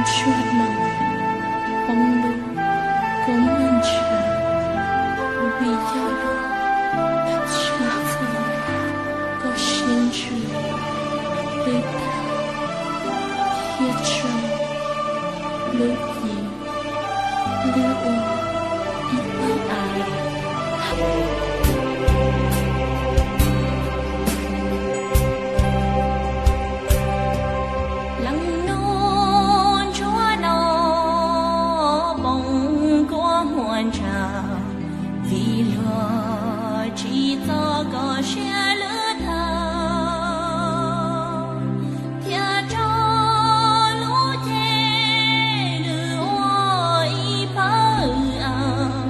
Ntsuag no, poob lub kua muag ntshav, vim yog luag tshaj fwm koj siab ntsws, peb tag thiaj tso lub cev lwj ua ib pawg av. Leej nus ntsuag no, poob kua muag ntshav, vim luag tsis txo koj siab lwj tag, thiaj tso lub cev lwj ua ib pawg av,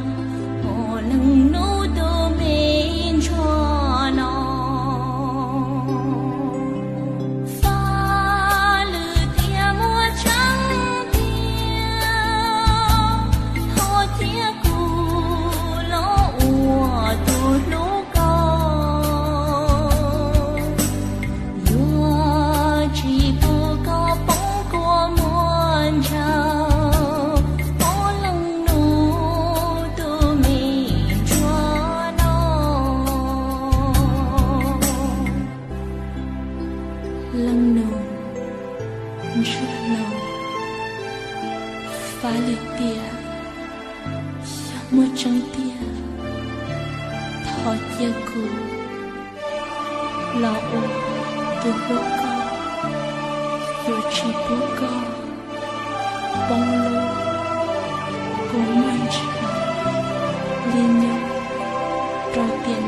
ua leej nus tus me ntsuag no. Faj lwm tiam muaj tseeb tiag, thov cia kuv los ua tus hlub koj. Yuav tsis pub koj poob kua muag ntshav, poob leej nus tus me ntsuag no. Leej nus ntsuag no, faj lwm tiam yog muaj tseeb tiag, thov cia kuv los ua tus hlub koj. Yuav tsis pub koj poob lub kua muag ntshav li nyob rau tiam